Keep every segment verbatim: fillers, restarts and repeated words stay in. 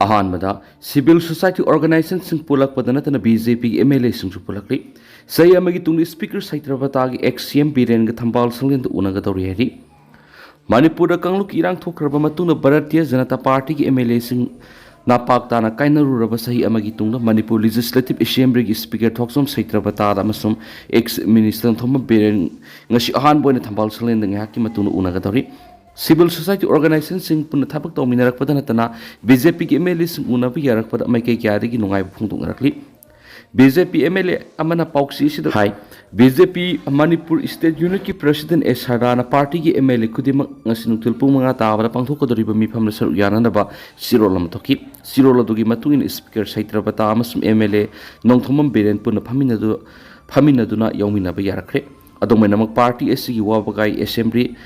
ꯑꯍꯥꯟꯕꯗ civil society organizationꯁꯤꯡ ꯄꯨꯜꯂꯛꯄꯗ ꯅꯠꯇꯅ BJPꯒꯤ MLAꯁꯤꯡꯁꯨ ꯄꯨꯜꯂꯛꯂꯤ꯫ ꯆꯍꯤ ꯑꯃꯒꯤ ꯇꯨꯡꯗ Speaker ꯁꯩꯇ꯭ꯔꯕꯇꯥꯒꯤ ex CM ꯕꯤꯔꯦꯟꯒ ꯊꯝꯕꯥꯜ ꯁꯪꯂꯦꯟꯗ ꯎꯅꯒꯗꯧꯔꯤ ꯍꯥꯏꯔꯤ꯫ ꯃꯅꯤꯄꯨꯔꯗ ꯀꯥꯡꯂꯨꯞꯀꯤ ꯏꯔꯥꯡ ꯊꯣꯛꯈ꯭ꯔꯕ ꯃꯇꯨꯡꯗ ꯚꯥꯔꯇꯤꯌ ꯖꯅꯇꯥ ꯄꯥꯔꯇꯤꯒꯤ MLAꯁꯤꯡ ꯅꯥꯄꯥꯛ ꯇꯥꯅ ꯀꯥꯏꯅꯔꯨꯔꯕ ꯆꯍꯤ ꯑꯃꯒꯤ ꯇꯨꯡꯗ ꯃꯅꯤꯄꯨꯔ Legislative Assemblyꯒꯤ Speaker ꯊꯣꯛꯆꯣꯝ ꯁꯩꯇ꯭ꯔꯕꯇꯥꯗ ꯑꯃꯁꯨꯡ ex Minister ꯅꯣꯡꯊꯣꯝꯕꯝ ꯕꯤꯔꯦꯟ ꯉꯁꯤ ꯑꯍꯥꯟꯕ ꯑꯣꯏꯅ ꯊꯝꯕꯥꯜ ꯁꯪꯂꯦꯟꯗ ꯉꯥꯏꯍꯥꯛꯀꯤ ꯃꯇꯨꯡꯗ ꯎꯅꯒꯗꯧꯔꯤ꯫ Civil society organizationꯁꯤꯡ ꯄꯨꯟꯅ ꯊꯕꯛ ꯇꯧꯃꯤꯟꯅꯔꯛꯄꯗ ꯅꯠꯇꯅ BJPꯒꯤ MLAꯁꯤꯡ ꯎꯅꯕ ꯌꯥꯔꯛꯄꯗ ꯃꯥꯏꯀꯩ ꯀꯌꯥꯗꯒꯤ ꯅꯨꯡꯉꯥꯏꯕ ꯐꯣꯡꯗꯣꯛꯅꯔꯛꯂꯤ꯫ BJP MLA ꯑꯃꯅ ꯄꯥꯎꯆꯦ ꯑꯁꯤꯗ ꯍꯥꯏ, BJP ꯃꯅꯤꯄꯨꯔ State Unitꯀꯤ President ꯑꯦꯁ ꯁꯔꯗꯥꯅ ꯄꯥꯔꯇꯤꯒꯤ MLA ꯈꯨꯗꯤꯡꯃꯛ ꯉꯁꯤ ꯅꯨꯡꯊꯤꯜ ꯄꯨꯡ ꯃꯉꯥ ꯇꯥꯕꯗ ꯄꯥꯡꯊꯣꯛꯀꯗꯧꯔꯤꯕ ꯃꯤꯐꯝꯗ ꯁꯔꯨꯛ ꯌꯥꯅꯅꯕ ꯆꯦꯔꯣꯜ ꯑꯃ ꯊꯣꯛꯈꯤ꯫ ꯆꯦꯔꯣꯜ ꯑꯗꯨꯒꯤ ꯃꯇꯨꯡ ꯏꯟꯅ Speaker ꯁꯩꯇ꯭ꯔꯕꯇꯥ ꯑꯃꯁꯨꯡ MLA ꯅꯣꯡꯊꯣꯝꯕꯝ ꯕꯤꯔꯦꯟ ꯄꯨꯟꯅ ꯐꯝꯃꯤꯟꯅꯗꯨ-, ꯐꯝꯃꯤꯟꯅꯗꯨꯅ ꯌꯥꯎꯃꯤꯟꯅꯕ ꯌꯥꯔꯛꯈ꯭ꯔꯦ꯫ ꯑꯗꯨꯃꯥꯏꯅꯃꯛ ꯄꯥꯔꯇꯤ ꯑꯁꯤꯒꯤ ꯋꯥꯕꯒꯥꯏ Assembly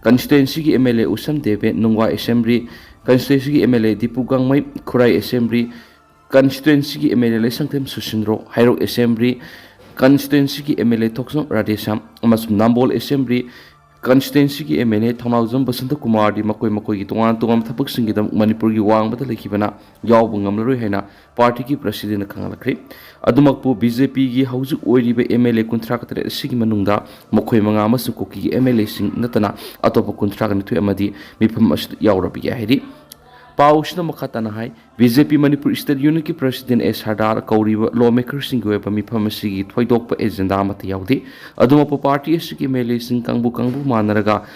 constituencyꯒꯤ MLA ꯎꯁꯝ ꯗꯦꯕꯦ, ꯅꯨꯡꯋꯥ Assembly constituencyꯒꯤ MLA ꯗꯤꯄꯨ ꯒꯥꯡꯃꯩ, ꯈꯨꯔꯥꯏ Assembly constituencyꯒꯤ MLA ꯂꯩꯁꯪꯊꯦꯝ ꯁꯨꯁꯤꯟꯗ꯭ꯔꯣ, ꯍꯩꯔꯣꯛ Assembly constituencyꯒꯤ MLA ꯊꯣꯛꯆꯣꯝ ꯔꯥꯙꯦꯁ꯭ꯌꯥꯝ ꯑꯃꯁꯨꯡ ꯅꯝꯕꯣꯜ Assembly constituencyꯒꯤ MLA ꯊꯧꯅꯥꯎꯖꯝ ꯕꯁꯟꯇ ꯀꯨꯃꯥꯔꯗꯤ ꯃꯈꯣꯏ ꯃꯈꯣꯏꯒꯤ ꯇꯣꯉꯥꯟ ꯇꯣꯉꯥꯟꯕ ꯊꯕꯛꯁꯤꯡꯒꯤꯗꯃꯛ ꯃꯅꯤꯄꯨꯔꯒꯤ ꯋꯥꯡꯃꯗ ꯂꯩꯈꯤꯕꯅ ꯌꯥꯎꯕ ꯉꯝꯂꯔꯣꯏ ꯍꯥꯏꯅ ꯄꯥꯔꯇꯤꯒꯤ Presidentꯅ ꯈꯪꯍꯜꯂꯛꯈ꯭ꯔꯦ꯫ ꯑꯗꯨꯃꯛꯄꯨ BJPꯒꯤ ꯍꯧꯖꯤꯛ ꯑꯣꯏꯔꯤꯕ MLA ꯀꯨꯟꯊ꯭ꯔꯥ ꯇꯔꯦꯠ ꯑꯁꯤꯒꯤ ꯃꯅꯨꯡꯗ ꯃꯈꯣꯏ ꯃꯉꯥ ꯑꯃꯁꯨꯡ ꯀꯨꯀꯤꯒꯤ MLAꯁꯤꯡ ꯅꯠꯇꯅ ꯑꯇꯣꯞꯄ ꯀꯨꯟꯊ꯭ꯔꯥ ꯅꯤꯊꯣꯏ ꯑꯃꯗꯤ ꯃꯤꯐꯝ ꯑꯁꯤꯗ ꯌꯥꯎꯔꯕ ꯌꯥꯏ ꯍꯥꯏꯔꯤ꯫ ꯄꯥꯎ ꯑꯁꯤꯅ ꯃꯈꯥ ꯇꯥꯅ ꯍꯥꯏ, BJP ꯃꯅꯤꯄꯨꯔ State Unitꯀꯤ President ꯑꯦꯁ ꯁꯔꯗꯥꯔ ꯀꯧꯔꯤꯕ lawmakerꯁꯤꯡꯒꯤ ꯑꯣꯏꯕ ꯃꯤꯐꯝ ꯑꯁꯤꯒꯤ ꯊꯣꯏꯗꯣꯛꯄ agenda ꯑꯃꯠꯇ ꯌꯥꯎꯗꯦ꯫ ꯑꯗꯨꯃꯛꯄꯨ ꯄꯥꯔꯇꯤ ꯑꯁꯤꯒꯤ MLAꯁꯤꯡ ꯀꯥꯡꯕꯨ ꯀꯥꯡꯕꯨ ꯃꯥꯟꯅꯔꯒ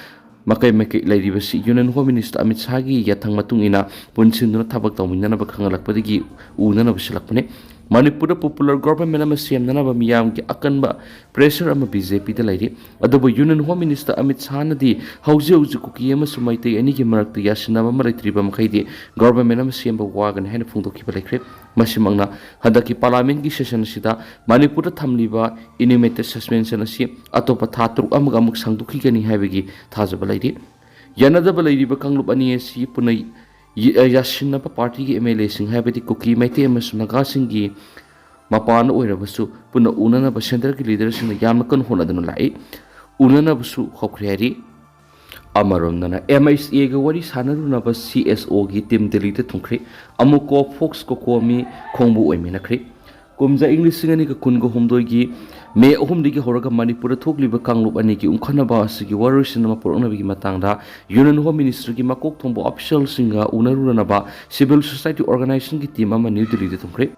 ꯃꯀꯩ ꯃꯀꯩ ꯂꯩꯔꯤꯕꯁꯤ Union Home Minister ꯑꯃꯤꯠ ꯁꯥꯍꯒꯤ ꯌꯥꯊꯪ ꯃꯇꯨꯡ ꯏꯟꯅ ꯄꯨꯟꯁꯤꯟꯗꯨꯅ ꯊꯕꯛ ꯇꯧꯃꯤꯟꯅꯅꯕ ꯈꯪꯍꯜꯂꯛꯄꯗꯒꯤ ꯎꯅꯅꯕ ꯁꯤꯜꯂꯛꯄꯅꯤ꯫ ꯃꯅꯤꯄꯨꯔꯗ popular government ꯑꯃ ꯁꯦꯝꯅꯅꯕ ꯃꯤꯌꯥꯝꯒꯤ ꯑꯀꯟꯕ pressure ꯑꯃ BJPꯗ ꯂꯩꯔꯤ꯫ ꯑꯗꯨꯕꯨ Union Home Minister ꯑꯃꯤꯠ ꯁꯥꯍꯅꯗꯤ ꯍꯧꯖꯤꯛ ꯍꯧꯖꯤꯛ ꯀꯨꯀꯤ ꯑꯃꯁꯨꯡ ꯃꯩꯇꯩ ꯑꯅꯤꯒꯤ ꯃꯔꯛꯇ ꯌꯥꯁꯤꯟꯅꯕ ꯑꯃ ꯂꯩꯇ꯭ꯔꯤꯕ ꯃꯈꯩꯗꯤ government ꯑꯃ ꯁꯦꯝꯕ ꯋꯥꯒꯅꯤ ꯍꯥꯏꯅ ꯐꯣꯡꯗꯣꯛꯈꯤꯕ ꯂꯩꯈ꯭ꯔꯦ꯫ ꯃꯁꯤꯃꯛꯅ ꯍꯟꯗꯛꯀꯤ parliamentꯀꯤ session ꯑꯁꯤꯗ ꯃꯅꯤꯄꯨꯔꯗ ꯊꯝꯂꯤꯕ indefinite suspension ꯑꯁꯤ ꯑꯇꯣꯞꯄ ꯊꯥ ꯇꯔꯨꯛ ꯑꯃꯒ ꯑꯃꯨꯛ ꯁꯥꯡꯗꯣꯛꯈꯤꯒꯅꯤ ꯍꯥꯏꯕꯒꯤ ꯊꯥꯖꯕ ꯂꯩꯔꯤ꯫ ꯌꯥꯅꯗꯕ ꯂꯩꯔꯤꯕ ꯀꯥꯡꯂꯨꯞ ꯑꯅꯤ ꯑꯁꯤ ꯄꯨꯟꯅ ꯌ-, ꯌꯥꯁꯤꯟꯅꯕ ꯄꯥꯔꯇꯤꯒꯤ MLAꯁꯤꯡ, ꯍꯥꯏꯕꯗꯤ ꯀꯨꯀꯤ, ꯃꯩꯇꯩ ꯑꯃꯁꯨꯡ ꯅꯥꯒꯥꯁꯤꯡꯒꯤ ꯃꯄꯥꯟꯗ ꯑꯣꯏꯔꯕꯁꯨ, ꯄꯨꯟꯅ ꯎꯅꯅꯕ centreꯒꯤ leaderꯁꯤꯡꯅ ꯌꯥꯝꯅ ꯀꯟꯅ ꯍꯣꯠꯅꯗꯨꯅ ꯂꯥꯛꯏ꯫ ꯎꯅꯅꯕꯁꯨ ꯍꯧꯈ꯭ꯔꯦ ꯍꯥꯏꯔꯤ꯫ ꯑꯃꯔꯣꯝꯗꯅ, MHAꯒ ꯋꯥꯔꯤ ꯁꯥꯟꯅꯔꯨꯅꯕ CSOꯒꯤ ꯇꯤꯝ ꯗꯤꯜꯂꯤꯗ ꯊꯨꯡꯈ꯭ꯔꯦ꯫ ꯑꯃꯨꯛꯀꯣ ꯐꯣꯛꯁ ꯀꯣꯀꯣꯃꯤ ꯈꯣꯡꯕꯨ ꯑꯣꯏꯃꯤꯟꯅꯈ꯭ꯔꯦ꯫ ꯀꯨꯝꯖꯥ ꯏꯪ ꯂꯤꯁꯤꯡ ꯑꯅꯤꯒ ꯀꯨꯟꯒ ꯍꯨꯝꯗꯣꯏꯒꯤ ꯃꯦ ꯑꯍꯨꯝꯗꯒꯤ ꯍꯧꯔꯒ ꯃꯅꯤꯄꯨꯔꯗ ꯊꯣꯛꯂꯤꯕ ꯀꯥꯡꯂꯨꯞ ꯑꯅꯤꯒꯤ ꯎꯪꯈꯠꯅꯕ ꯑꯁꯤꯒꯤ ꯋꯥꯔꯣꯏꯁꯤꯟ ꯑꯃ ꯄꯨꯔꯛꯅꯕꯒꯤ ꯃꯇꯥꯡꯗ Union Home Ministryꯒꯤ ꯃꯀꯣꯛ ꯊꯣꯡꯕ ꯑꯣꯐꯤꯁꯤꯌꯦꯜꯁꯤꯡꯒ ꯎꯅꯔꯨꯅꯅꯕ civil society organizationꯒꯤ ꯇꯤꯝ ꯑꯃ ꯅ꯭ꯌꯨ ꯗꯤꯜꯂꯤꯗ ꯊꯨꯡꯈ꯭ꯔꯦ꯫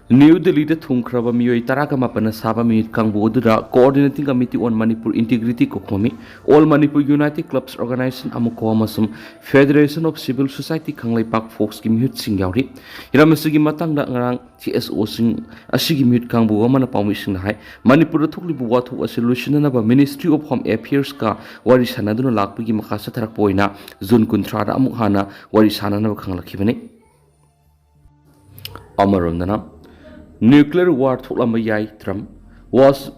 ꯅ꯭ꯌꯨ ꯗꯤꯜꯂꯤꯗ ꯊꯨꯡꯈ꯭ꯔꯕ ꯃꯤꯑꯣꯏ ꯇꯔꯥꯒ ꯃꯥꯄꯟꯅ ꯁꯥꯕ ꯃꯤꯍꯨꯠ ꯀꯥꯡꯕꯨ ꯑꯗꯨꯗ Coordinating Committee on Manipur Integrity ꯀꯣꯀꯣꯃꯤ, All Manipur United Clubs Organization, ꯑꯃꯨꯛꯀꯣ, ꯑꯃꯁꯨꯡ Federation of Civil Society ꯈꯪꯂꯩꯄꯥꯛ ꯐꯣꯛꯁꯀꯤ ꯃꯤꯍꯨꯠꯁꯤꯡ ꯌꯥꯎꯔꯤ꯫ ꯍꯤꯔꯝ ꯑꯁꯤꯒꯤ ꯃꯇꯥꯡꯗ ꯉꯔꯥꯡ CSOꯁꯤꯡ ꯑꯁꯤꯒꯤ ꯃꯤꯍꯨꯠ ꯀꯥꯡꯕꯨ ꯑꯃꯅ ꯄꯥꯎꯃꯤꯁꯤꯡꯗ ꯍꯥꯏ, ꯃꯅꯤꯄꯨꯔꯗ ꯊꯣꯛꯂꯤꯕ ꯋꯥꯊꯣꯛ ꯑꯁꯤ ꯂꯣꯏꯁꯤꯟꯅꯅꯕ Ministry of Home Affairsꯀ ꯋꯥꯔꯤ ꯁꯥꯟꯅꯗꯨꯅ ꯂꯥꯛꯄꯒꯤ ꯃꯈꯥ ꯆꯠꯊꯔꯛꯄ ꯑꯣꯏꯅ ꯖꯨꯟ ꯀꯨꯟꯊ꯭ꯔꯥꯗ ꯑꯃꯨꯛ ꯍꯟꯅ ꯋꯥꯔꯤ ꯁꯥꯟꯅꯅꯕ ꯈꯪꯂꯛꯈꯤꯕꯅꯤ꯫ ꯑꯃꯔꯣꯝꯗꯅ, nuclear war ꯊꯣꯛꯂꯝꯕ ꯌꯥꯏ ꯇ꯭ꯔꯝꯞ꯫ ꯋꯥꯁ-,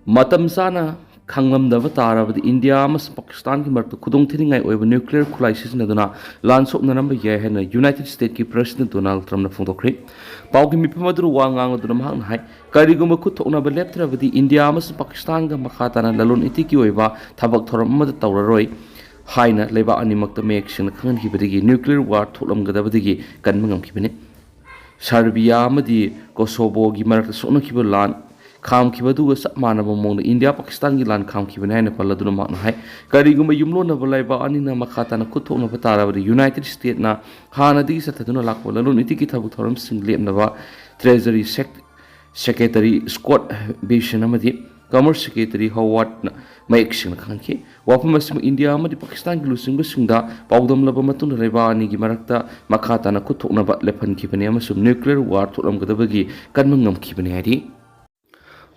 ꯃꯇꯝ ꯆꯥꯅ ꯈꯪꯂꯝꯗꯕ ꯇꯥꯔꯕꯗꯤ ꯏꯟꯗꯤꯌꯥ ꯑꯃꯁꯨꯡ ꯄꯥꯀꯤꯁꯇꯥꯟꯒꯤ ꯃꯔꯛꯇ ꯈꯨꯗꯣꯡꯊꯤꯅꯤꯡꯉꯥꯏ ꯑꯣꯏꯕ nuclear ꯈꯨꯠꯂꯥꯏ ꯁꯤꯖꯤꯟꯅꯗꯨꯅ ꯂꯥꯟ ꯁꯣꯛꯅꯔꯝꯕ ꯌꯥꯏ ꯍꯥꯏꯅ United Statesꯀꯤ President Donald Trumpꯅ ꯐꯣꯡꯗꯣꯛꯈ꯭ꯔꯦ꯫ ꯄꯥꯎꯒꯤ ꯃꯤꯐꯝ ꯑꯗꯨꯗ ꯋꯥ ꯉꯥꯡꯂꯗꯨꯅ ꯃꯍꯥꯛꯅ ꯍꯥꯏ, ꯀꯔꯤꯒꯨꯝꯕ ꯈꯨꯠ ꯊꯣꯛꯅꯕ ꯂꯦꯞꯇ꯭ꯔꯕꯗꯤ ꯏꯟꯗꯤꯌꯥ ꯑꯃꯁꯨꯡ ꯄꯥꯀꯤꯁꯇꯥꯟꯒ ꯃꯈꯥ ꯇꯥꯅ ꯂꯂꯣꯟ ꯏꯇꯤꯛꯀꯤ ꯑꯣꯏꯕ ꯊꯕꯛ ꯊꯧꯔꯝ ꯑꯃꯠꯇ ꯇꯧꯔꯔꯣꯏ ꯍꯥꯏꯅ ꯂꯩꯕꯥꯛ ꯑꯅꯤꯃꯛꯇ ꯃꯌꯦꯛ ꯁꯦꯡꯅ ꯈꯪꯍꯟꯈꯤꯕꯗꯒꯤ nuclear war ꯊꯣꯛꯂꯝꯒꯗꯕꯗꯒꯤ ꯀꯟꯕ ꯉꯝꯈꯤꯕꯅꯤ꯫ ꯁꯔꯕꯤꯌꯥ ꯑꯃꯗꯤ ꯀꯣꯁꯣꯕꯣꯒꯤ ꯃꯔꯛꯇ ꯁꯣꯛꯅꯈꯤꯕ ꯂꯥꯟ ꯈꯥꯝꯈꯤꯕ ꯑꯗꯨꯒ ꯆꯞ ꯃꯥꯟꯅꯕ ꯃꯑꯣꯡꯗ ꯏꯟꯗꯤꯌꯥ ꯄꯥꯀꯤꯁꯇꯥꯟꯒꯤ ꯂꯥꯟ ꯈꯥꯝꯈꯤꯕꯅꯤ ꯍꯥꯏꯅ ꯄꯜꯂꯗꯨꯅ ꯃꯍꯥꯛꯅ ꯍꯥꯏ, ꯀꯔꯤꯒꯨꯝꯕ ꯌꯨꯝꯂꯣꯟꯅꯕ ꯂꯩꯕꯥꯛ ꯑꯅꯤꯅ ꯃꯈꯥ ꯇꯥꯅ ꯈꯨꯠ ꯊꯣꯛꯅꯕ ꯇꯥꯔꯕꯗꯤ United Statesꯅ ꯍꯥꯟꯅꯗꯒꯤ ꯆꯠꯊꯗꯨꯅ ꯂꯥꯛꯄ ꯂꯂꯣꯟ ꯏꯇꯤꯛꯀꯤ ꯊꯕꯛ ꯊꯧꯔꯝꯁꯤꯡ ꯂꯦꯞꯅꯕ Treasury Sec-, Secretary Scott Bessent ꯑꯃꯗꯤ Commerce Secretary Howardꯅ ꯃꯌꯦꯛ ꯁꯦꯡꯅ ꯈꯪꯍꯟꯈꯤ꯫ ꯋꯥꯐꯝ ꯑꯁꯤꯃꯛ ꯏꯟꯗꯤꯌꯥ ꯑꯃꯗꯤ ꯄꯥꯀꯤꯁꯇꯥꯟꯒꯤ ꯂꯨꯆꯤꯡꯕꯁꯤꯡꯗ ꯄꯥꯎꯗꯝꯂꯕ ꯃꯇꯨꯡꯗ ꯂꯩꯕꯥꯛ ꯑꯅꯤꯒꯤ ꯃꯔꯛꯇ ꯃꯈꯥ ꯇꯥꯅ ꯈꯨꯠ ꯊꯣꯛꯅꯕ ꯂꯦꯞꯍꯟꯈꯤꯕꯅꯤ ꯑꯃꯁꯨꯡ nuclear war ꯊꯣꯛꯂꯝꯒꯗꯕꯒꯤ ꯀꯟꯕ ꯉꯝꯈꯤꯕꯅꯤ ꯍꯥꯏꯔꯤ꯫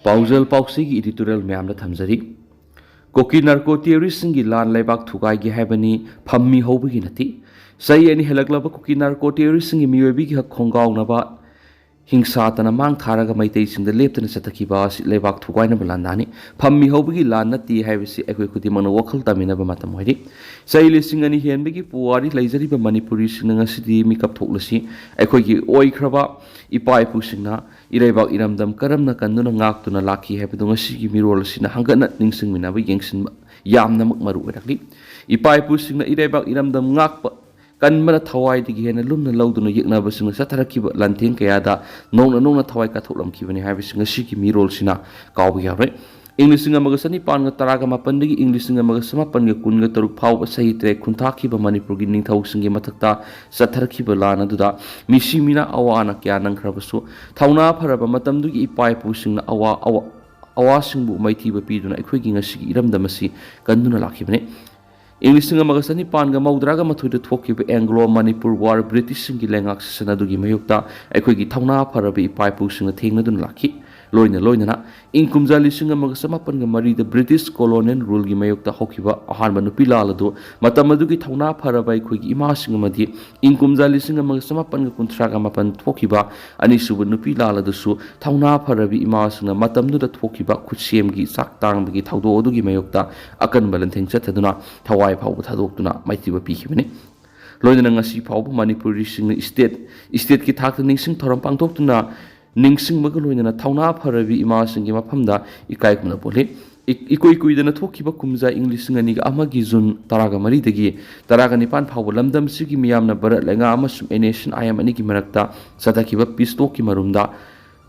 ꯄꯥꯎꯖꯦꯜ ꯄꯥꯎꯆꯦꯒꯤ editorial ꯃꯌꯥꯝꯗ ꯊꯝꯖꯔꯤ꯫ ꯀꯨꯀꯤ narco terroristꯁꯤꯡꯒꯤ ꯂꯥꯟ ꯂꯩꯕꯥꯛ ꯊꯨꯒꯥꯏꯒꯦ ꯍꯥꯏꯕꯅꯤ, ꯐꯝꯃꯤ ꯍꯧꯕꯒꯤ ꯅꯠꯇꯦ꯫ ꯆꯍꯤ ꯑꯅꯤ ꯍꯦꯜꯂꯛꯂꯕ ꯀꯨꯀꯤ narco terroristꯁꯤꯡꯒꯤ ꯃꯤꯑꯣꯏꯕꯒꯤ ꯍꯛ ꯈꯣꯡꯒꯥꯎꯅꯕ ꯍꯤꯡꯁꯥꯇꯅ ꯃꯥꯡ ꯊꯥꯔꯒ ꯃꯩꯇꯩꯁꯤꯡꯗ ꯂꯦꯞꯇꯅ ꯆꯠꯊꯈꯤꯕ ꯑꯁꯤ ꯂꯩꯕꯥꯛ ꯊꯨꯒꯥꯏꯅꯕ ꯂꯥꯟꯗꯥꯅꯤ꯫ ꯐꯝꯃꯤ ꯍꯧꯕꯒꯤ ꯂꯥꯟ ꯅꯠꯇꯦ ꯍꯥꯏꯕꯁꯤ ꯑꯩꯈꯣꯏ ꯈꯨꯗꯤꯡꯃꯛꯅ ꯋꯥꯈꯜ ꯇꯥꯃꯤꯟꯅꯕ ꯃꯇꯝ ꯑꯣꯏꯔꯤ꯫ ꯆꯍꯤ ꯂꯤꯁꯤꯡ ꯑꯅꯤ ꯍꯦꯟꯕꯒꯤ ꯄꯨꯋꯥꯔꯤ ꯂꯩꯖꯔꯤꯕ ꯃꯅꯤꯄꯨꯔꯤꯁꯤꯡꯅ ꯉꯁꯤꯗꯤ ꯃꯤꯀꯞ ꯊꯣꯛꯂꯁꯤ꯫ ꯑꯩꯈꯣꯏꯒꯤ ꯑꯣꯏꯈ꯭ꯔꯕ ꯏꯄꯥ ꯏꯄꯨꯁꯤꯡꯅ ꯏꯔꯩꯕꯥꯛ ꯏꯔꯝꯗꯝ ꯀꯔꯝꯅ ꯀꯟꯗꯨꯅ ꯉꯥꯛꯇꯨꯅ ꯂꯥꯛꯈꯤ ꯍꯥꯏꯕꯗꯨ ꯉꯁꯤꯒꯤ ꯃꯤꯔꯣꯜ ꯑꯁꯤꯅ ꯍꯪꯒꯠꯅ ꯅꯤꯡꯁꯤꯡꯃꯤꯟꯅꯕ, ꯌꯦꯡꯁꯤꯟꯕ ꯌꯥꯝꯅꯃꯛ ꯃꯔꯨ ꯑꯣꯏꯔꯛꯂꯤ꯫ ꯏꯄꯥ ꯏꯄꯨꯁꯤꯡꯅ ꯏꯔꯩꯕꯥꯛ ꯏꯔꯝꯗꯝ ꯉꯥꯛꯄ ꯀꯟꯕꯅ ꯊꯋꯥꯏꯗꯒꯤ ꯍꯦꯟꯅ ꯂꯨꯝꯅ ꯂꯧꯗꯨꯅ ꯌꯦꯛꯅꯕꯁꯤꯡꯅ ꯆꯠꯊꯔꯛꯈꯤꯕ ꯂꯥꯟꯊꯦꯡ ꯀꯌꯥꯗ ꯅꯣꯡꯅ ꯅꯣꯡꯅ ꯊꯋꯥꯏ ꯀꯠꯊꯣꯛꯂꯝꯈꯤꯕꯅꯤ ꯍꯥꯏꯕꯁꯤ ꯉꯁꯤꯒꯤ ꯃꯤꯔꯣꯜꯁꯤꯅ ꯀꯥꯎꯕ ꯌꯥꯔꯣꯏ꯫ ꯏꯪ ꯂꯤꯁꯤꯡ ꯑꯃꯒ ꯆꯅꯤꯄꯥꯟꯒ ꯇꯔꯥꯒ ꯃꯥꯄꯟꯗꯒꯤ ꯏꯪ ꯂꯤꯁꯤꯡ ꯑꯃꯒ ꯆꯃꯥꯄꯟꯒ ꯀꯨꯟꯒ ꯇꯔꯨꯛ ꯐꯥꯎꯕ ꯆꯍꯤ ꯇꯔꯦꯠ ꯈꯨꯟꯊꯥꯈꯤꯕ ꯃꯅꯤꯄꯨꯔꯒꯤ ꯅꯤꯡꯊꯧꯁꯤꯡꯒꯤ ꯃꯊꯛꯇ ꯆꯠꯊꯔꯛꯈꯤꯕ ꯂꯥꯟ ꯑꯗꯨꯗ ꯃꯤꯁꯤ ꯃꯤꯅꯥ ꯑꯋꯥ ꯑꯅꯥ ꯀꯌꯥ ꯅꯪꯈ꯭ꯔꯕꯁꯨ, ꯊꯧꯅꯥ ꯐꯔꯕ ꯃꯇꯝꯗꯨꯒꯤ ꯏꯄꯥ ꯏꯄꯨꯁꯤꯡꯅ ꯑꯋꯥ, ꯑꯋꯥ, ꯑꯋꯥꯁꯤꯡꯕꯨ ꯃꯥꯏꯊꯤꯕ ꯄꯤꯗꯨꯅ ꯑꯩꯈꯣꯏꯒꯤ ꯉꯁꯤꯒꯤ ꯏꯔꯝꯗꯝ ꯑꯁꯤ ꯀꯟꯗꯨꯅ ꯂꯥꯛꯈꯤꯕꯅꯤ꯫ ꯏꯪ ꯂꯤꯁꯤꯡ ꯑꯃꯒ ꯆꯅꯤꯄꯥꯟꯒ ꯃꯧꯗ꯭ꯔꯥꯒ ꯃꯥꯊꯣꯏꯗ ꯊꯣꯛꯈꯤꯕ ꯑꯦꯡꯒ꯭ꯂꯣ ꯃꯅꯤꯄꯨꯔ ꯋꯥꯔ, ꯕ꯭ꯔꯤꯇꯤꯁꯁꯤꯡꯒꯤ ꯂꯩꯉꯥꯛ ꯁꯤꯁꯟ ꯑꯗꯨꯒꯤ ꯃꯥꯌꯣꯛꯇ ꯑꯩꯈꯣꯏꯒꯤ ꯊꯧꯅꯥ ꯐꯔꯕ ꯏꯄꯥ ꯏꯄꯨꯁꯤꯡꯅ ꯊꯦꯡꯅꯗꯨꯅ ꯂꯥꯛꯈꯤ꯫ ꯂꯣꯏꯅ ꯂꯣꯏꯅꯅ ꯏꯪ ꯀꯨꯝꯖꯥ ꯂꯤꯁꯤꯡ ꯑꯃꯒ ꯆꯃꯥꯄꯟꯒ ꯃꯔꯤꯗ ꯕ꯭ꯔꯤꯇꯤꯁ ꯀꯣꯂꯣꯅꯤꯌꯦꯜ ꯔꯨꯜꯒꯤ ꯃꯥꯌꯣꯛꯇ ꯍꯧꯈꯤꯕ ꯑꯍꯥꯟꯕ ꯅꯨꯄꯤ ꯂꯥꯜ ꯑꯗꯨ ꯃꯇꯝ ꯑꯗꯨꯒꯤ ꯊꯧꯅꯥ ꯐꯔꯕ ꯑꯩꯈꯣꯏꯒꯤ ꯏꯃꯥꯁꯤꯡ ꯑꯃꯗꯤ ꯏꯪ ꯀꯨꯝꯖꯥ ꯂꯤꯁꯤꯡ ꯑꯃꯒ ꯆꯃꯥꯄꯟꯒ ꯀꯨꯟꯊ꯭ꯔꯥꯒ ꯃꯥꯄꯟ ꯊꯣꯛꯈꯤꯕ ꯑꯅꯤꯁꯨꯕ ꯅꯨꯄꯤ ꯂꯥꯜ ꯑꯗꯨꯁꯨ ꯊꯧꯅꯥ ꯐꯔꯕꯤ ꯏꯃꯥꯁꯤꯡꯅ ꯃꯇꯝꯗꯨꯗ ꯊꯣꯛꯈꯤꯕ ꯈꯨꯠꯁꯦꯝꯒꯤ ꯆꯥꯛ ꯇꯥꯡꯕꯒꯤ ꯊꯧꯗꯣꯛ ꯑꯗꯨꯒꯤ ꯃꯥꯌꯣꯛꯇ ꯑꯀꯟꯕ ꯂꯥꯟꯊꯦꯡ ꯆꯠꯊꯗꯨꯅ ꯊꯋꯥꯏ ꯐꯥꯎꯕ ꯊꯥꯗꯣꯛꯇꯨꯅ ꯃꯥꯏꯊꯤꯕ ꯄꯤꯈꯤꯕꯅꯤ꯫ ꯂꯣꯏꯅꯅ ꯉꯁꯤ ꯐꯥꯎꯕ ꯃꯅꯤꯄꯨꯔꯤꯁꯤꯡꯅ ꯏꯁꯇꯦꯠ, ꯏꯁꯇꯦꯠꯀꯤ ꯊꯥꯛꯇ ꯅꯤꯡꯁꯤꯡ ꯊꯧꯔꯝ ꯄꯥꯡꯊꯣꯛꯇꯨꯅ ꯅꯤꯡꯁꯤꯡꯕꯒ ꯂꯣꯏꯅꯅ ꯊꯧꯅꯥ ꯐꯔꯕꯤ ꯏꯃꯥꯁꯤꯡꯒꯤ ꯃꯐꯝꯗ ꯏꯀꯥꯏ ꯈꯨꯝꯅꯕ ꯎꯠꯂꯤ꯫ ꯏ-, ꯏꯀꯨꯏ ꯀꯨꯏꯗꯅ ꯊꯣꯛꯈꯤꯕ ꯀꯨꯝꯖꯥ ꯏꯪ ꯂꯤꯁꯤꯡ ꯑꯅꯤꯒ ꯑꯃꯒꯤ ꯖꯨꯟ ꯇꯔꯥꯒ ꯃꯔꯤꯗꯒꯤ ꯇꯔꯥꯒ ꯅꯤꯄꯥꯟ ꯐꯥꯎꯕ ꯂꯝꯗꯝꯁꯤꯒꯤ ꯃꯤꯌꯥꯝꯅ ꯚꯥꯔꯠ ꯂꯩꯉꯥꯛ ꯑꯃꯁꯨꯡ N S N I M ꯑꯅꯤꯒꯤ ꯃꯔꯛꯇ ꯆꯠꯊꯈꯤꯕ ꯄꯤꯁ ꯇꯣꯛꯀꯤ ꯃꯔꯨꯝꯗ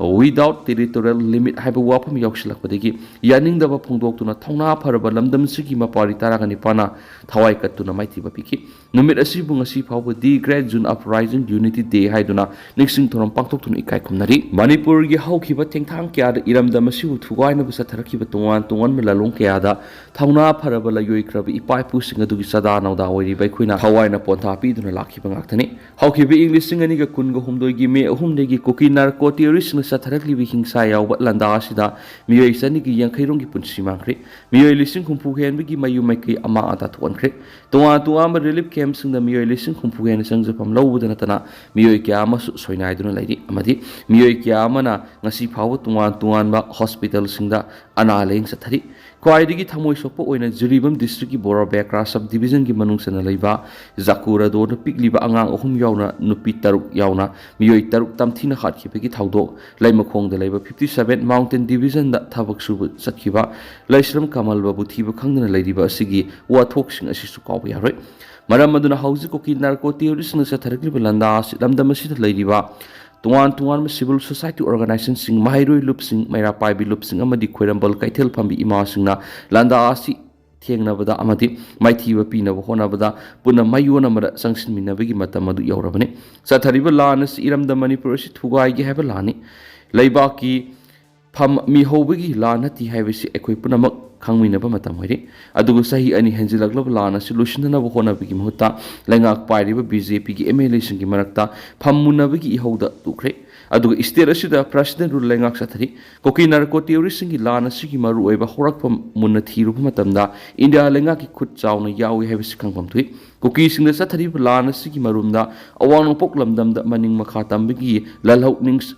without territorial limit ꯍꯥꯏꯕ ꯋꯥꯐꯝ ꯌꯥꯎꯁꯤꯜꯂꯛꯄꯗꯒꯤ ꯌꯥꯅꯤꯡꯗꯕ ꯐꯣꯡꯗꯣꯛꯇꯨꯅ ꯊꯧꯅꯥ ꯐꯔꯕ ꯂꯝꯗꯝꯁꯤꯒꯤ ꯃꯄꯥꯔꯤ ꯇꯔꯥꯒ ꯅꯤꯄꯥꯟꯅ ꯊꯋꯥꯏ ꯀꯠꯇꯨꯅ ꯃꯥꯏꯊꯤꯕ ꯄꯤꯈꯤ꯫ ꯅꯨꯃꯤꯠ ꯑꯁꯤꯕꯨ ꯉꯁꯤ ꯐꯥꯎꯕ The Great June Uprising Unity Day ꯍꯥꯏꯗꯨꯅ ꯅꯤꯡꯁꯤꯡ ꯊꯧꯔꯝ ꯄꯥꯡꯊꯣꯛꯇꯨꯅ ꯏꯀꯥꯏ ꯈꯨꯝꯅꯔꯤ꯫ ꯃꯅꯤꯄꯨꯔꯒꯤ ꯍꯧꯈꯤꯕ ꯊꯦꯡꯊꯥꯡ ꯀꯌꯥꯗ ꯏꯔꯝꯗꯝ ꯑꯁꯤꯕꯨ ꯊꯨꯒꯥꯏꯅꯕ ꯆꯠꯊꯔꯛꯈꯤꯕ ꯇꯣꯉꯥꯟ ꯇꯣꯉꯥꯟꯕ ꯂꯥꯂꯣꯡ ꯀꯌꯥꯗ ꯊꯧꯅꯥ ꯐꯔꯕ ꯂꯥꯏꯑꯣꯏꯈ꯭ꯔꯕ ꯏꯄꯥ ꯏꯄꯨꯁꯤꯡ ꯑꯗꯨꯒꯤ ꯆꯥꯗꯥ ꯅꯧꯗꯥ ꯑꯣꯏꯔꯤꯕ ꯑꯩꯈꯣꯏꯅ ꯊꯋꯥꯏꯅ ꯄꯣꯟꯊꯥ ꯄꯤꯗꯨꯅ ꯂꯥꯛꯈꯤꯕ ꯉꯥꯛꯇꯅꯤ꯫ ꯍꯧꯈꯤꯕ ꯏꯪ ꯂꯤꯁꯤꯡ ꯑꯅꯤꯒ ꯀꯨꯟꯒ ꯍꯨꯝꯗꯣꯏꯒꯤ ꯃꯦ ꯑꯍꯨꯝꯗꯒꯤ ꯀꯨꯀꯤ ꯅꯥꯔꯀꯣ ꯇꯦꯔꯣꯔꯤꯁꯁꯤꯡꯅ ꯆꯠꯊꯔꯛꯂꯤꯕ ꯍꯤꯡꯁꯥ ꯌꯥꯎꯕ ꯂꯥꯟꯗꯥ ꯑꯁꯤꯗ ꯃꯤꯑꯣꯏ ꯆꯅꯤꯒꯤ ꯌꯥꯡꯈꯩ ꯔꯣꯝꯒꯤ ꯄꯨꯟꯁꯤ ꯃꯥꯡꯈ꯭ꯔꯦ꯫ ꯃꯤꯑꯣꯏ ꯂꯤꯁꯤꯡ ꯍꯨꯝꯐꯨ ꯍꯦꯟꯕꯒꯤ ꯃꯌꯨꯝ ꯃꯩꯀꯩ ꯑꯃꯥꯡ ꯑꯇꯥ ꯊꯣꯛꯍꯟꯈ꯭ꯔꯦ꯫ ꯇꯣꯉꯥꯟ ꯇꯣꯉꯥꯟꯕ relief camp ꯁꯤꯡꯗ ꯃꯤꯑꯣꯏ ꯂꯤꯁꯤꯡ ꯍꯨꯝꯐꯨ ꯍꯦꯟꯅ ꯆꯪꯖꯐꯝ ꯂꯧꯕꯗ ꯅꯠꯇꯅ ꯃꯤꯑꯣꯏ ꯀꯌꯥ ꯑꯃꯁꯨ ꯁꯣꯏꯅꯥꯏꯗꯨꯅ ꯂꯩꯔꯤ ꯑꯃꯗꯤ ꯃꯤꯑꯣꯏ ꯀꯌꯥ ꯑꯃꯅ ꯉꯁꯤ ꯐꯥꯎꯕ ꯇꯣꯉꯥꯟ ꯇꯣꯉꯥꯟꯕ hospital ꯁꯤꯡꯗ ꯑꯅꯥ ꯂꯥꯌꯦꯡ ꯆꯠꯊꯔꯤ꯫ ꯈ꯭ꯋꯥꯏꯗꯒꯤ ꯊꯃꯣꯏ ꯁꯣꯛꯄ ꯑꯣꯏꯅ ꯖꯤꯔꯤꯕꯥꯝ district ꯀꯤ ꯕꯣꯔꯥ ꯕꯦꯀ꯭ꯔꯥ sub division ꯒꯤ ꯃꯅꯨꯡ ꯆꯟꯅ ꯂꯩꯕ ꯖꯀꯨꯔꯥꯗꯣꯗ ꯄꯤꯛꯂꯤꯕ ꯑꯉꯥꯡ ꯑꯍꯨꯝ ꯌꯥꯎꯅ ꯅꯨꯄꯤ ꯇꯔꯨꯛ ꯌꯥꯎꯅ ꯃꯤꯑꯣꯏ ꯇꯔꯨꯛ ꯇꯝꯊꯤꯅ ꯍꯥꯠꯈꯤꯕꯒꯤ ꯊꯧꯗꯣꯛ, ꯂꯩꯃꯈꯣꯡꯗ ꯂꯩꯕ fifty seven mountain division ꯗ ꯊꯕꯛ ꯁꯨꯕ ꯆꯠꯈꯤꯕ ꯂꯩꯁ꯭ꯔꯝ ꯀꯃꯜ ꯕꯥꯕꯨ ꯊꯤꯕ ꯈꯪꯗꯅ ꯂꯩꯔꯤꯕ ꯑꯁꯤꯒꯤ ꯋꯥꯊꯣꯛꯁꯤꯡ ꯑꯁꯤꯁꯨ ꯀꯥꯎꯕ ꯌꯥꯔꯣꯏ꯫ ꯃꯔꯝ ꯑꯗꯨꯅ ꯍꯧꯖꯤꯛ ꯀꯨꯀꯤ narco terrorist ꯁꯤꯡꯅ ꯆꯠꯊꯔꯛꯂꯤꯕ ꯂꯥꯟꯗꯥ ꯑꯁꯤ ꯂꯝꯗꯝ ꯑꯁꯤꯗ ꯂꯩꯔꯤꯕ ꯇꯣꯉꯥꯟ ꯇꯣꯉꯥꯟꯕ civil society organization ꯁꯤꯡ, ꯃꯍꯩꯔꯣꯏ ꯂꯨꯞꯁꯤꯡ, ꯃꯩꯔꯥ ꯄꯥꯏꯕꯤ ꯂꯨꯞꯁꯤꯡ ꯑꯃꯗꯤ ꯈ꯭ꯋꯥꯏꯔꯝꯕꯟ ꯀꯩꯊꯦꯜ ꯐꯝꯕꯤ ꯏꯃꯥꯁꯤꯡꯅ ꯂꯥꯟꯗꯥ ꯑꯁꯤ ꯊꯦꯡꯅꯕꯗ ꯑꯃꯗꯤ ꯃꯥꯏꯊꯤꯕ ꯄꯤꯅꯕ ꯍꯣꯠꯅꯕꯗ ꯄꯨꯟꯅ ꯃꯥꯏꯑꯣꯟ ꯑꯃꯗ ꯆꯪꯁꯤꯟꯃꯤꯟꯅꯕꯒꯤ ꯃꯇꯝ ꯑꯗꯨ ꯌꯧꯔꯕꯅꯤ꯫ ꯆꯠꯊꯔꯤꯕ ꯂꯥꯟ ꯑꯁꯤ ꯏꯔꯝꯗꯝ ꯃꯅꯤꯄꯨꯔ ꯑꯁꯤ ꯊꯨꯒꯥꯏꯒꯦ ꯍꯥꯏꯕ ꯂꯥꯟꯅꯤ꯫ ꯂꯩꯕꯥꯛꯀꯤ ꯐꯝ ꯃꯤꯍꯧꯕꯒꯤ ꯂꯥꯟ ꯅꯠꯇꯦ ꯍꯥꯏꯕꯁꯤ ꯑꯩꯈꯣꯏ ꯄꯨꯝꯅꯃꯛ ꯈꯪꯃꯤꯟꯅꯕ ꯃꯇꯝ ꯑꯣꯏꯔꯦ꯫ ꯑꯗꯨꯕꯨ ꯆꯍꯤ ꯑꯅꯤ ꯍꯦꯟꯖꯤꯜꯂꯛꯂꯕ ꯂꯥꯟ ꯑꯁꯤ ꯂꯣꯏꯁꯤꯟꯅꯅꯕ ꯍꯣꯠꯅꯕꯒꯤ ꯃꯍꯨꯠꯇ ꯂꯩꯉꯥꯛ ꯄꯥꯏꯔꯤꯕ ꯕꯤ ꯖꯦ ꯄꯤꯒꯤ ꯑꯦꯝ ꯑꯦꯜ ꯑꯦꯁꯤꯡꯒꯤ ꯃꯔꯛꯇ ꯐꯝ ꯃꯨꯟꯅꯕꯒꯤ ꯏꯍꯧꯗ ꯇꯣꯛꯈ꯭ꯔꯦ꯫ ꯑꯗꯨꯒ state ꯑꯁꯤꯗ president rule ꯂꯩꯉꯥꯛ ꯆꯠꯊꯔꯤ꯫ ꯀꯨꯀꯤ narco terrorist ꯁꯤꯡꯒꯤ ꯂꯥꯟ ꯑꯁꯤꯒꯤ ꯃꯔꯨꯑꯣꯏꯕ ꯍꯧꯔꯛꯐꯝ ꯃꯨꯟꯅ ꯊꯤꯔꯨꯕ ꯃꯇꯝꯗ ꯏꯟꯗꯤꯌꯥ ꯂꯩꯉꯥꯛꯀꯤ ꯈꯨꯠ ꯆꯥꯎꯅ ꯌꯥꯎꯏ ꯍꯥꯏꯕꯁꯤ ꯈꯪꯐꯝ ꯊꯣꯛꯏ꯫ ꯀꯨꯀꯤꯁꯤꯡꯗ ꯆꯠꯊꯔꯤꯕ ꯂꯥꯟ ꯑꯁꯤꯒꯤ ꯃꯔꯨꯝꯗ ꯑꯋꯥꯡ ꯅꯣꯡꯄꯣꯛ ꯂꯝꯗꯝꯗ ꯃꯅꯤꯡ ꯃꯈꯥ ꯇꯝꯕꯒꯤ ꯂꯥꯜꯍꯧ ꯅꯤꯡ-,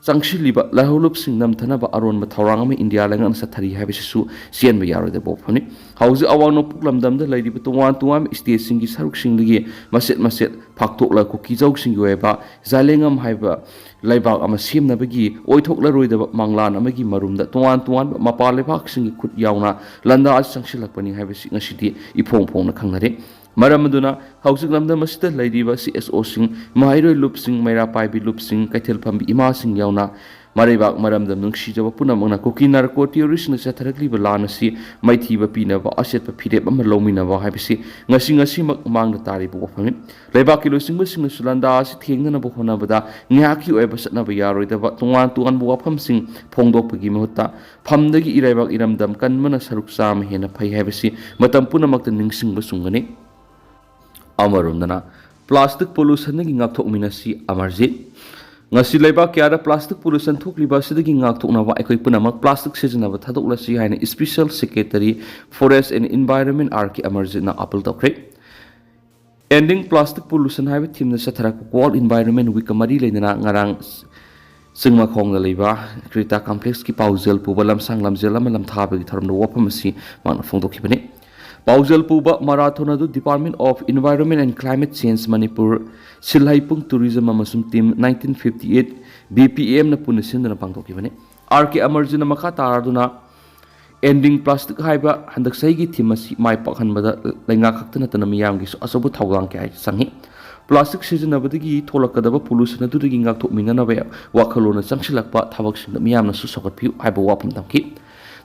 ꯆꯪꯁꯤꯜꯂꯤꯕ ꯂꯥꯜꯍꯧꯂꯨꯞꯁꯤꯡ ꯅꯝꯊꯅꯕ ꯑꯔꯣꯟꯕ ꯊꯧꯔꯥꯡ ꯑꯃ ꯏꯟꯗꯤꯌꯥ ꯂꯩꯉꯥꯛꯅ ꯆꯠꯊꯔꯤ ꯍꯥꯏꯕꯁꯤꯁꯨ ꯆꯦꯟꯕ ꯌꯥꯔꯣꯏꯗꯕ ꯋꯥꯐꯝꯅꯤ꯫ ꯍꯧꯖꯤꯛ ꯑꯋꯥꯡ ꯅꯣꯡꯄꯣꯛ ꯂꯝꯗꯝꯗ ꯂꯩꯔꯤꯕ ꯇꯣꯉꯥꯟ ꯇꯣꯉꯥꯟꯕ state ꯁꯤꯡꯒꯤ ꯁꯔꯨꯛꯁꯤꯡꯗꯒꯤ ꯃꯆꯦꯠ ꯃꯆꯦꯠ ꯐꯥꯛꯇꯣꯛꯂꯒ ꯀꯨꯀꯤꯖꯧꯁꯤꯡꯒꯤ ꯑꯣꯏꯕ ꯖꯥꯂꯦꯡꯉꯝ ꯍꯥꯏꯕ ꯂꯩꯕꯥꯛ ꯑꯃ ꯁꯦꯝꯅꯕꯒꯤ ꯑꯣꯏꯊꯣꯛꯂꯔꯣꯏꯗꯕ ꯃꯪꯂꯥꯟ ꯑꯃꯒꯤ ꯃꯔꯨꯝꯗ ꯇꯣꯉꯥꯟ ꯇꯣꯉꯥꯟꯕ ꯃꯄꯥꯟ ꯂꯩꯕꯥꯛꯁꯤꯡꯒꯤ ꯈꯨꯠ ꯌꯥꯎꯅ ꯂꯥꯟꯗꯥ ꯑꯁꯤ ꯆꯪꯁꯤꯜꯂꯛꯄꯅꯤ ꯍꯥꯏꯕꯁꯤ ꯉꯁꯤꯗꯤ ꯏꯐꯣꯡ ꯐꯣꯡꯅ ꯈꯪꯅꯔꯦ꯫ ꯃꯔꯝ ꯑꯗꯨꯅ ꯍꯧꯖꯤꯛ ꯂꯝꯗꯝ ꯑꯁꯤꯗ ꯂꯩꯔꯤꯕ ꯁꯤ ꯑꯦꯁ ꯑꯣꯁꯤꯡ, ꯃꯍꯩꯔꯣꯏ ꯂꯨꯞꯁꯤꯡ, ꯃꯩꯔꯥ ꯄꯥꯏꯕꯤ ꯂꯨꯞꯁꯤꯡ, ꯀꯩꯊꯦꯜ ꯐꯝꯕꯤ ꯏꯃꯥꯁꯤꯡ ꯌꯥꯎꯅ ꯃꯔꯩꯕꯥꯛ ꯃꯔꯝꯗꯝ ꯅꯨꯡꯁꯤꯖꯕ ꯄꯨꯝꯅꯃꯛꯅ ꯀꯨꯀꯤ narco terrorist ꯁꯤꯡꯅ ꯆꯠꯊꯔꯛꯂꯤꯕ ꯂꯥꯟ ꯑꯁꯤ ꯃꯥꯏꯊꯤꯕ ꯄꯤꯅꯕ ꯑꯆꯦꯠꯄ ꯐꯤꯔꯦꯞ ꯑꯃ ꯂꯧꯃꯤꯟꯅꯕ ꯍꯥꯏꯕꯁꯤ ꯉꯁꯤ ꯉꯁꯤꯃꯛ ꯃꯥꯡꯗ ꯇꯥꯔꯤꯕ ꯋꯥꯐꯝꯅꯤ꯫ ꯂꯩꯕꯥꯛꯀꯤ ꯂꯨꯆꯤꯡꯕꯁꯤꯡꯅꯁꯨ ꯂꯥꯟꯗꯥ ꯑꯁꯤ ꯊꯦꯡꯅꯅꯕ ꯍꯣꯠꯅꯕꯗ ꯉꯥꯏꯍꯥꯛꯀꯤ ꯑꯣꯏꯕ ꯆꯠꯅꯕ ꯌꯥꯔꯣꯏꯗꯕ ꯇꯣꯉꯥꯟ ꯇꯣꯉꯥꯟꯕ ꯋꯥꯐꯝꯁꯤꯡ ꯐꯣꯡꯗꯣꯛꯄꯒꯤ ꯃꯍꯨꯠꯇ ꯐꯝꯗꯒꯤ ꯏꯔꯩꯕꯥꯛ ꯏꯔꯝꯗꯝ ꯀꯟꯕꯅ ꯁꯔꯨꯛ ꯆꯥꯝꯃ ꯍꯦꯟꯅ ꯐꯩ ꯍꯥꯏꯕꯁꯤ ꯃꯇꯝ ꯄꯨꯝꯅꯃꯛꯇ ꯅꯤꯡꯁꯤꯡꯕ ꯆꯨꯝꯒꯅꯤ꯫ ꯑꯃꯔꯣꯝꯗꯅ plastic pollution ꯗꯒꯤ ꯉꯥꯛꯊꯣꯛꯃꯤꯟꯅꯁꯤ ꯑꯃꯔꯖꯤꯠ꯫ ꯉꯁꯤ ꯂꯩꯕꯥꯛ ꯀꯌꯥꯗ plastic pollution ꯊꯣꯛꯂꯤꯕ ꯑꯁꯤꯗꯒꯤ ꯉꯥꯛꯊꯣꯛꯅꯕ ꯑꯩꯈꯣꯏ ꯄꯨꯝꯅꯃꯛ plastic ꯁꯤꯖꯤꯟꯅꯕ ꯊꯥꯗꯣꯛꯂꯁꯤ ꯍꯥꯏꯅ Special Secretary Forest and Environment R K Amarjitꯅ appeal ꯇꯧꯈ꯭ꯔꯦ꯫ Ending Plastic Pollution ꯍꯥꯏꯕ themeꯅ ꯆꯠꯊꯔꯛꯄ World Environment Weekꯀ ꯃꯔꯤ ꯂꯩꯅꯅ ꯉꯔꯥꯡ ꯆꯤꯡꯃꯈꯣꯡꯗ ꯂꯩꯕ Krita Complexꯀꯤ ꯄꯥꯎꯖꯦꯜ ꯄꯨꯕ ꯂꯝꯁꯥꯡ ꯂꯝꯖꯦꯜ ꯑꯃ ꯂꯝꯊꯥꯕꯒꯤ ꯊꯧꯔꯝꯗ ꯋꯥꯐꯝ ꯑꯁꯤ ꯃꯍꯥꯛꯅ ꯐꯣꯡꯗꯣꯛꯈꯤꯕꯅꯤ꯫ ꯄꯥꯎꯖꯦꯜ ꯄꯨꯕ marathon ꯑꯗꯨ Department of Environment and Climate Change Manipur, ꯁꯤꯜꯍꯩꯄꯨꯡ Tourism ꯑꯃꯁꯨꯡ Team nineteen fifty eight BPMꯅ ꯄꯨꯟꯅ ꯁꯤꯟꯗꯨꯅ ꯄꯥꯡꯊꯣꯛꯈꯤꯕꯅꯤ꯫ R K Amarjitꯅ ꯃꯈꯥ ꯇꯥꯔꯗꯨꯅ Ending Plastic ꯍꯥꯏꯕ ꯍꯟꯗꯛ ꯆꯍꯤꯒꯤ theme ꯑꯁꯤ ꯃꯥꯏ ꯄꯥꯛꯍꯟꯕꯗ ꯂꯩꯉꯥꯛ ꯈꯛꯇ ꯅꯠꯇꯅ ꯃꯤꯌꯥꯝꯒꯤꯁꯨ ꯑꯆꯧꯕ ꯊꯧꯗꯥꯡ ꯀꯌꯥ ꯆꯪꯏ꯫ Plastic ꯁꯤꯖꯤꯟꯅꯕꯗꯒꯤ ꯊꯣꯛꯂꯛꯀꯗꯕ pollution ꯑꯗꯨꯗꯒꯤ ꯉꯥꯛꯊꯣꯛꯃꯤꯟꯅꯅꯕ ꯋꯥꯈꯜꯂꯣꯟꯅ ꯆꯪꯁꯤꯜꯂꯛꯄ ꯊꯕꯛꯁꯤꯡꯗ ꯃꯤꯌꯥꯝꯅꯁꯨ ꯁꯧꯒꯠꯄꯤꯌꯨ ꯍꯥꯏꯕ ꯋꯥꯐꯝ ꯊꯝꯈꯤ꯫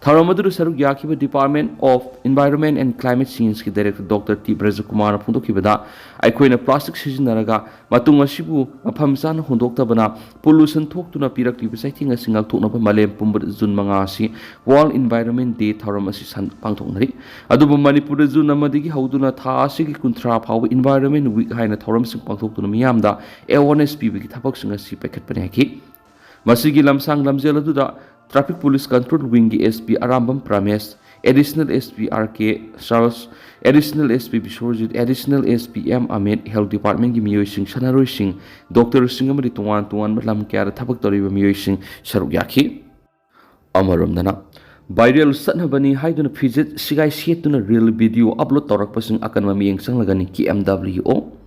ꯊꯧꯔꯝ ꯑꯗꯨꯗ ꯁꯔꯨꯛ ꯌꯥꯈꯤꯕ Department of Environment and Climate Changeꯀꯤ Director Doctor T ꯕ꯭ꯔꯖꯀꯨꯃꯥꯔꯅ ꯐꯣꯡꯗꯣꯛꯈꯤꯕꯗ, ꯑꯩꯈꯣꯏꯅ plastic ꯁꯤꯖꯤꯟꯅꯔꯒ ꯃꯇꯨꯡ ꯑꯁꯤꯕꯨ ꯃꯐꯝ ꯆꯥꯅ ꯍꯨꯟꯗꯣꯛꯇꯕꯅ pollution ꯊꯣꯛꯇꯨꯅ ꯄꯤꯔꯛꯂꯤꯕ ꯆꯩꯊꯦꯡ ꯑꯁꯤ ꯉꯥꯛꯊꯣꯛꯅꯕ ꯃꯥꯂꯦꯝ ꯄꯨꯝꯕꯗ June ꯃꯉꯥ ꯑꯁꯤ World Environment Day ꯊꯧꯔꯝ ꯑꯁꯤ ꯁꯟ-, ꯄꯥꯡꯊꯣꯛꯅꯔꯤ꯫ ꯑꯗꯨꯕꯨ ꯃꯅꯤꯄꯨꯔꯗ June ꯑꯃꯗꯒꯤ ꯍꯧꯗꯨꯅ ꯊꯥ ꯑꯁꯤꯒꯤ ꯀꯨꯟꯊ꯭ꯔꯥ ꯐꯥꯎꯕ Environment Week ꯍꯥꯏꯅ ꯊꯧꯔꯝꯁꯤꯡ ꯄꯥꯡꯊꯣꯛꯇꯨꯅ ꯃꯤꯌꯥꯝꯗ awareness ꯄꯤꯕꯒꯤ ꯊꯕꯛꯁꯤꯡ ꯑꯁꯤ ꯄꯥꯏꯈꯠꯄꯅꯤ ꯍꯥꯏꯈꯤ꯫ ꯃꯁꯤꯒꯤ ꯂꯝꯁꯥꯡ ꯂꯝꯖꯦꯜ ꯑꯗꯨꯗ Traffic Police Control Wingꯒꯤ SP Arambam ꯄ꯭ꯔꯃꯦꯁ, Additional SP R K ꯁꯥꯔꯜꯁ, Additional SP ꯕꯤꯁ꯭ꯋꯔꯖꯤꯠ, Additional SP M Amit, Health Departmentꯀꯤ ꯃꯤꯑꯣꯏꯁꯤꯡ, ꯁꯥꯟꯅꯔꯣꯏꯁꯤꯡ, doctorꯁꯤꯡ ꯑꯃꯗꯤ ꯇꯣꯉꯥꯟ ꯇꯣꯉꯥꯟꯕ ꯂꯝ ꯀꯌꯥꯗ ꯊꯕꯛ ꯇꯧꯔꯤꯕ ꯃꯤꯑꯣꯏꯁꯤꯡ ꯁꯔꯨꯛ ꯌꯥꯈꯤ꯫ ꯑꯃꯔꯣꯝꯗꯅ, viral ꯆꯠꯅꯕꯅꯤ ꯍꯥꯏꯗꯨꯅ ꯐꯤꯖꯦꯠ ꯐꯤꯒꯥꯏ ꯁꯦꯠꯇꯨꯅ reel video upload ꯇꯧꯔꯛꯄꯁꯤꯡ ꯑꯀꯟꯕ ꯃꯤꯠꯌꯦꯡ ꯆꯪꯂꯒꯅꯤ, KMWO꯫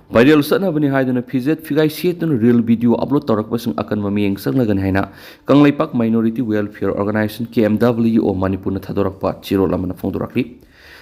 Viral ꯆꯠꯅꯕꯅꯤ ꯍꯥꯏꯗꯨꯅ ꯐꯤꯖꯦꯠ ꯐꯤꯒꯥꯏ ꯁꯦꯠꯇꯨꯅ reel video upload ꯇꯧꯔꯛꯄꯁꯤꯡ ꯑꯀꯟꯕ ꯃꯤꯠꯌꯦꯡ ꯆꯪꯂꯒꯅꯤ ꯍꯥꯏꯅ Kangleipak Minority Welfare Organization, KMWO, ꯃꯅꯤꯄꯨꯔꯅ ꯊꯥꯗꯣꯔꯛꯄ ꯆꯦꯔꯣꯜ ꯑꯃꯅ ꯐꯣꯡꯗꯣꯔꯛꯂꯤ꯫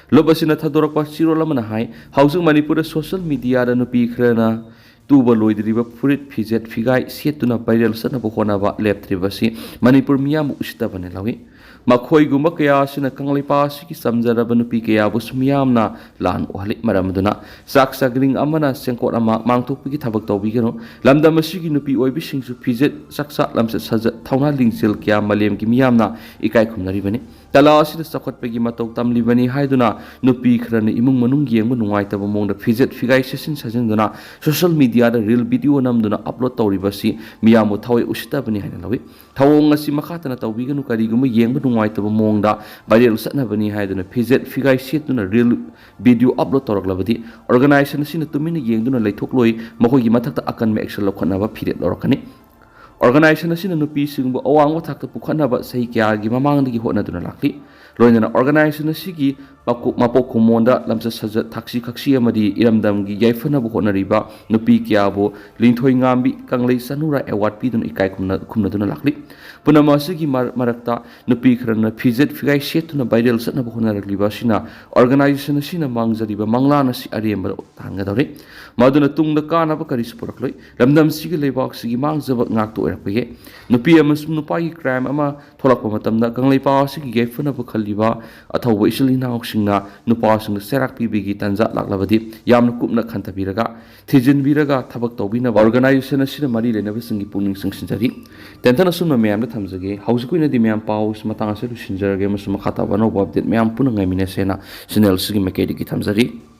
ꯂꯨꯞ ꯑꯁꯤꯅ ꯊꯥꯗꯣꯔꯛꯄ ꯆꯦꯔꯣꯜ ꯑꯃꯅ ꯍꯥꯏ, ꯍꯧꯖꯤꯛ ꯃꯅꯤꯄꯨꯔꯗ social mediaꯗ ꯅꯨꯄꯤ ꯈꯔꯅ ꯇꯨꯕ ꯂꯣꯏꯗ꯭ꯔꯤꯕ ꯐꯨꯔꯤꯠ ꯐꯤꯖꯦꯠ ꯐꯤꯒꯥꯏ ꯁꯦꯠꯇꯨꯅ viral ꯆꯠꯅꯕ ꯍꯣꯠꯅꯕ ꯂꯦꯞꯇ꯭ꯔꯤꯕꯁꯤ ꯃꯅꯤꯄꯨꯔ ꯃꯤꯌꯥꯝꯕꯨ ꯎꯁꯤꯠꯇꯕꯅꯤ ꯂꯧꯏ꯫ ꯃꯈꯣꯏꯒꯨꯝꯕ ꯀꯌꯥ ꯑꯁꯤꯅ ꯀꯪꯂꯩꯄꯥꯛ ꯑꯁꯤꯒꯤ ꯆꯝꯖꯔꯕ ꯅꯨꯄꯤ ꯀꯌꯥꯕꯨꯁꯨ ꯃꯤꯌꯥꯝꯅ ꯂꯥꯟ ꯎꯍꯜꯂꯤ꯫ ꯃꯔꯝ ꯑꯗꯨꯅ ꯆꯥꯛ ꯆꯥꯛꯔꯤꯡ ꯑꯃꯅ ꯆꯦꯡꯀꯣꯠ ꯑꯃ ꯃꯥꯡꯊꯣꯛꯄꯒꯤ ꯊꯕꯛ ꯇꯧꯕꯤꯒꯅꯨ꯫ ꯂꯝꯗꯝ ꯑꯁꯤꯒꯤ ꯅꯨꯄꯤ ꯑꯣꯏꯕꯤꯁꯤꯡꯁꯨ ꯐꯤꯖꯦꯠ, ꯆꯥꯛꯆꯥ, ꯂꯝꯆꯠ ꯁꯥꯖꯠ, ꯊꯧꯅꯥ ꯂꯤꯡꯖꯦꯜ ꯀꯌꯥ ꯃꯥꯂꯦꯝꯒꯤ ꯃꯤꯌꯥꯝꯅ ꯏꯀꯥꯏ ꯈꯨꯝꯅꯔꯤꯕꯅꯤ꯫ ꯀꯂꯥ ꯑꯁꯤꯗ ꯆꯥꯎꯈꯠꯄꯒꯤ ꯃꯇꯧ ꯇꯝꯂꯤꯕꯅꯤ ꯍꯥꯏꯗꯨꯅ ꯅꯨꯄꯤ ꯈꯔꯅ ꯏꯃꯨꯡ ꯃꯅꯨꯡ ꯌꯦꯡꯕ ꯅꯨꯡꯉꯥꯏꯇꯕ ꯃꯑꯣꯡꯗ ꯐꯤꯖꯦꯠ ꯐꯤꯒꯥꯏ ꯁꯦꯠꯆꯤꯟ ꯁꯥꯖꯤꯟꯗꯨꯅ social media ꯗ reel video ꯅꯝꯗꯨꯅ upload ꯇꯧꯔꯤꯕ ꯑꯁꯤ ꯃꯤꯌꯥꯝꯕꯨ ꯊꯋꯥꯏ ꯎꯁꯤꯠꯇꯕꯅꯤ ꯍꯥꯏꯅ ꯂꯧꯏ꯫ ꯊꯧꯑꯣꯡ ꯑꯁꯤ ꯃꯈꯥ ꯇꯥꯅ ꯇꯧꯕꯤꯒꯅꯨ, ꯀꯔꯤꯒꯨꯝꯕ ꯌꯦꯡꯕ ꯅꯨꯡꯉꯥꯏꯇꯕ ꯃꯑꯣꯡꯗ viral ꯆꯠꯅꯕꯅꯤ ꯍꯥꯏꯗꯨꯅ ꯐꯤꯖꯦꯠ ꯐꯤꯒꯥꯏ ꯁꯦꯠꯇꯨꯅ reel video upload ꯇꯧꯔꯛꯂꯕꯗꯤ organization ꯑꯁꯤꯅ ꯇꯨꯃꯤꯟꯅ ꯌꯦꯡꯗꯨꯅ ꯂꯩꯊꯣꯛꯂꯣꯏ, ꯃꯈꯣꯏꯒꯤ ꯃꯊꯛꯇ ꯑꯀꯟꯕ action ꯂꯧꯈꯠꯅꯕ ꯐꯤꯔꯦꯞ ꯂꯧꯔꯛꯀꯅꯤ꯫ Organization ꯑꯁꯤꯅ ꯅꯨꯄꯤꯁꯤꯡꯕꯨ ꯑꯋꯥꯡꯕ ꯊꯥꯛꯇ ꯄꯨꯈꯠꯅꯕ ꯆꯍꯤ ꯀꯌꯥꯒꯤ ꯃꯃꯥꯡꯗꯒꯤ ꯍꯣꯠꯅꯗꯨꯅ ꯂꯥꯛꯂꯤ꯫ ꯂꯣꯏꯅꯅ organization ꯑꯁꯤꯒꯤ ꯃꯀꯣꯛ-, ꯃꯄꯣꯛ ꯀꯨꯝꯑꯣꯟꯗ ꯂꯝꯆꯠ ꯁꯥꯖꯠ, ꯊꯛꯁꯤ ꯈꯛꯁꯤ ꯑꯃꯗꯤ ꯏꯔꯝꯗꯝꯒꯤ ꯌꯥꯏꯐꯅꯕ ꯍꯣꯠꯅꯔꯤꯕ ꯅꯨꯄꯤ ꯀꯌꯥꯕꯨ ꯂꯤꯟꯊꯣꯏ ꯉꯥꯝꯕꯤ ꯀꯪꯂꯩ ꯆꯅꯨꯔꯥ award ꯄꯤꯗꯨꯅ ꯏꯀꯥꯏ ꯈꯨꯝꯅ-, ꯈꯨꯝꯅꯗꯨꯅ ꯂꯥꯛꯂꯤ꯫ ꯄꯨꯝꯅꯃꯛ ꯑꯁꯤꯒꯤ ꯃꯔ-, ꯃꯔꯛꯇ ꯅꯨꯄꯤ ꯈꯔꯅ ꯐꯤꯖꯦꯠ ꯐꯤꯒꯥꯏ ꯁꯦꯠꯇꯨꯅ viral ꯆꯠꯅꯕ ꯍꯣꯠꯅꯔꯛꯂꯤꯕ ꯑꯁꯤꯅ organization ꯑꯁꯤꯅ ꯃꯥꯡꯖꯔꯤꯕ ꯃꯪꯂꯥꯟ ꯑꯁꯤ ꯑꯔꯦꯝꯕꯗ ꯇꯥꯍꯟꯒꯗꯧꯔꯤ꯫ ꯃꯗꯨꯅ ꯇꯨꯡꯗ ꯀꯥꯟꯅꯕ ꯀꯔꯤꯁꯨ ꯄꯨꯔꯛꯂꯣꯏ꯫ ꯂꯝꯗꯝꯁꯤꯒꯤ ꯂꯩꯕꯥꯛꯁꯤꯒꯤ ꯃꯥꯡꯖꯕ ꯉꯥꯛꯇ ꯑꯣꯏꯔꯛꯄ ꯌꯥꯏ꯫ ꯅꯨꯄꯤ ꯑꯃꯁꯨꯡ ꯅꯨꯄꯥꯒꯤ crime ꯑꯃ ꯊꯣꯛꯂꯛꯄ ꯃꯇꯝꯗ ꯀꯪꯂꯩꯄꯥꯛ ꯑꯁꯤꯒꯤ ꯌꯥꯏꯐꯅꯕ ꯈꯜꯂꯤꯕ ꯑꯊꯧꯕ ꯏꯆꯤꯜ ꯏꯅꯥꯎꯁꯤꯡꯅ ꯅꯨꯄꯥꯁꯤꯡꯗ ꯆꯩꯔꯥꯛ ꯄꯤꯕꯒꯤ ꯇꯥꯟꯖꯥ ꯂꯥꯛꯂꯕꯗꯤ ꯌꯥꯝꯅ ꯀꯨꯞꯅ ꯈꯟꯊꯕꯤꯔꯒ, ꯊꯤꯖꯤꯟꯕꯤꯔꯒ ꯊꯕꯛ ꯇꯧꯕꯤꯅꯕ organization ꯑꯁꯤꯅ ꯃꯔꯤ ꯂꯩꯅꯕꯁꯤꯡꯒꯤ ꯄꯨꯛꯅꯤꯡ ꯆꯤꯡꯁꯤꯟꯖꯔꯤ꯫ ꯇꯦꯟꯊꯅ ꯑꯁꯨꯝꯅ ꯃꯌꯥꯝꯗ ꯊꯝꯖꯒꯦ꯫ ꯍꯧꯖꯤꯛꯀꯤ ꯑꯣꯏꯅꯗꯤ ꯃꯌꯥꯝ ꯄꯥꯎ ꯃꯇꯥꯡ ꯑꯁꯤꯗ ꯂꯣꯏꯁꯤꯟꯖꯔꯒꯦ ꯑꯃꯁꯨꯡ ꯃꯈꯥ ꯇꯥꯕ ꯑꯅꯧꯕ update ꯃꯌꯥꯝ ꯄꯨꯟꯅ ꯉꯥꯏꯃꯤꯟꯅꯁꯦꯅ channel ꯑꯁꯤꯒꯤ ꯃꯥꯏꯀꯩꯗꯒꯤ ꯊꯝꯖꯔꯤ꯫